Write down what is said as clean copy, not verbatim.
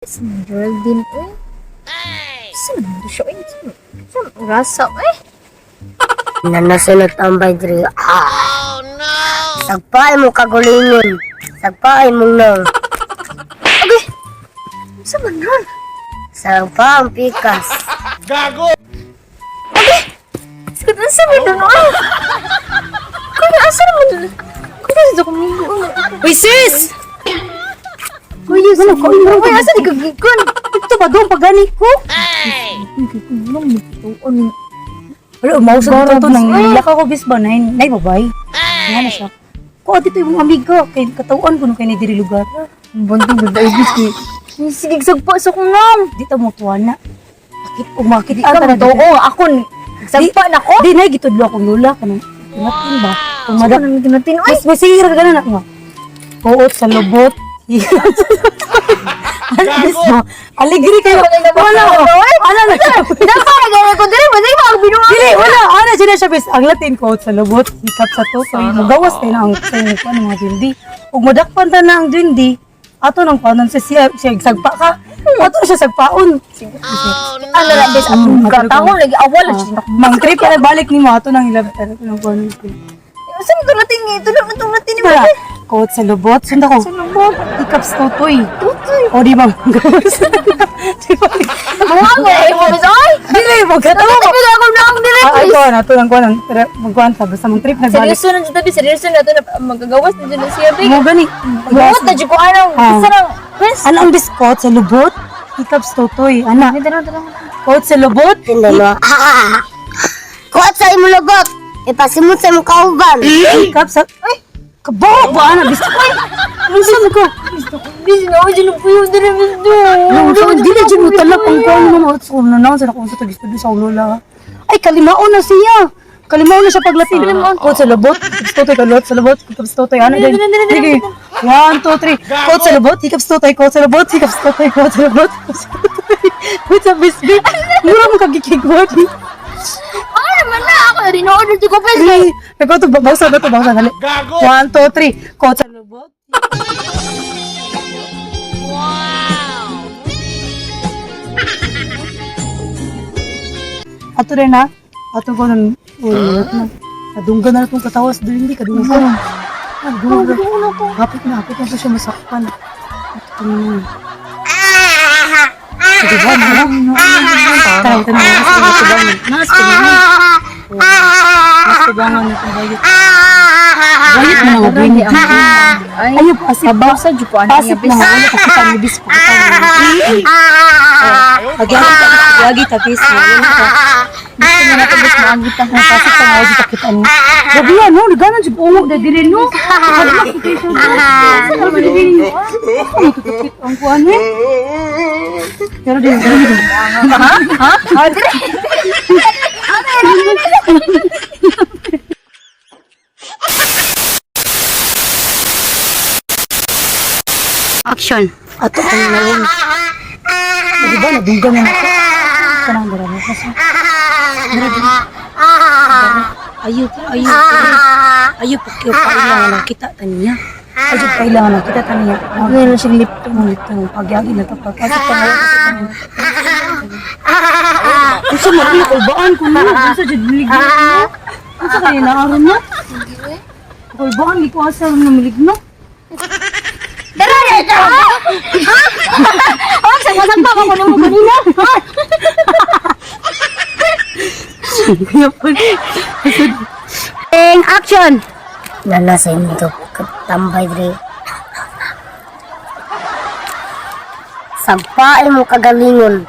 Si Geraldine, eh. Saan naman to siya, eh? Saan rasa, eh? Nanasa na tambay diri. Ah. Oh no. Sagpaay mo kagulingon. Sagpaay mo nang. Okay. Saan man ron? Sagpa ang pikas. Okay. Sakit, asa man doon, ah? Kuya, asa naman doon? Kuya, sa kumigo. Uy, sis! Kuya, sa kumigo. Kuya, asa di kagikon? Ito ba doon pagani ko? Ano? Wala, umausap Gara, to to. bis, Nang eh. laka ko bis ba? Nay, nay babay. Nga na siya. Ko dito yung amiga. Kay katawaan ko nung kay diri lugar. Ang bantong ganda ay bis kay. Sige, sagpa sa kong nam. Di ta mo tuwa na. Bakit umakit Di ka man to. Ako, sagpa na ko. Di nay gitudlo akong lula kanang tinatin ba? Kung Mada. madak Ano tinatin? Ay! mas masira ka ganun ako. Kuot sa lubot. Ano bis mo? Aligri kayo. Wala ko. Ano na siya? Nasa na gano'n ko diri, masay ba ang binuha? Dili, wala. Ana siya na siya bis. Ang Latin quote sa lubot, hikap sa tutoy. Mugawas tayo na ang sa inyo ano, mga dundi. Ug madakpan ta na ang dundi, ato nang panon sa siya, siya sagpa ka. Ato na siya sagpaon. Ano na bis ang katahon lagi awal Ah, Mang trip ka na balik nimo ato nang ilab ato nang panon. Saan ko natin ito na itong natin ni Wala. Quote sa lubot. Sunda ko. Sa lubot. Hikap sa tutoy. Tutoy. O di ba magawas? Di ba? Buha nga eh mo bis ay. Dili, magkatawa ko. Tabi ako na ang dire. Ah, ito na, ato nang kuwan. Magkuwan ta, basta mang trip nagbalik. Seryoso na tabi, seryoso na ito na magagawas na dyan na siya big. Mo gani. Buhat na dyan ko anong Ah. isa nang bes. Ano ang biskot sa lubot? Hikaps totoy. Ana, Tara, tara. kot sa lubot? Tingnan mo. Ah. Kuat sa imong lubot. Ipasimot sa imong kauban. Hikaps sa... Ay! Kabaw ba? Ana, biskot? Ay! Ano sa mo ko? Bis na ako dyan ang puyo dire bis do. Ano, so, hindi na dyan mo talap ang kuwan mo mga sa na sa akong sa tagis sa lola. Ay, kalimaon na siya. Kalimaon na siya paglatin. Kot sa lubot. Hikaps totoy, kalot sa lubot. Hikaps totoy. Ana, din. Sige. 1, 2, 3. Kot sa lubot. Hikaps totoy. Kot sa lubot. Hikaps totoy. Kot sa lubot. Hikaps totoy. Kot sa bisbit. Mura mo kagikigwad. Ano naman na ako rin order ko bes. Three. Ikaw to, bawsa na to, bawsa dali. Gago! 1, 2, 3. Kot sa lubot. Wow! Ato rin ha. Ato ko nang, uy, na. Nadunggan na itong katawas doon, hindi ka dunggan. Nadunggan. Hapit na, hapit na to siya masakpan. Ato ko nun. Sige ba, no? Tara, ito na. Nasa tubangan. Nasa tubangan. Nasa tubangan itong bayot. Bayot mo na nga, Ay, Ayaw, pasip. Kabawsa jud ko ano Pasip na nga. Wala ka kita, nibis pa kita. Agi, agi, tapis. Wala ka. Gusto mo na ito bis maagit ako. Ang pasip pa nga, kita kita ni. Gabi yan, no? Nagana, jud ungo, na dili, no? Hadlok, ito siya. Saan ang dili? Ano, tutukit ang kuan, eh? Pero di, di, di. Ha? Ha? Dire. Action. Ato, ang naon. Di ba, nadunggan na ako. Kanang dara mo kasi. Ayo, ayo, ayo, pakyo, kailangan na kita taniya. Ayo, kailangan na kita taniya. Meron siyang lipton. Ang litong pagyagi na tapag. Kasi pangalan kasi tanong. Unsa man ang kulbaan ko no? Unsa jud miligno no? Unsa kaya naaron no? Kulbaan di ko asa na miligno. Dara dara. Ha? Oh, sa wasang pa ako nimo kanina. Kaya pa. Eng action. Nana sa imong tambay diri. Sagpaay mo kagalingon.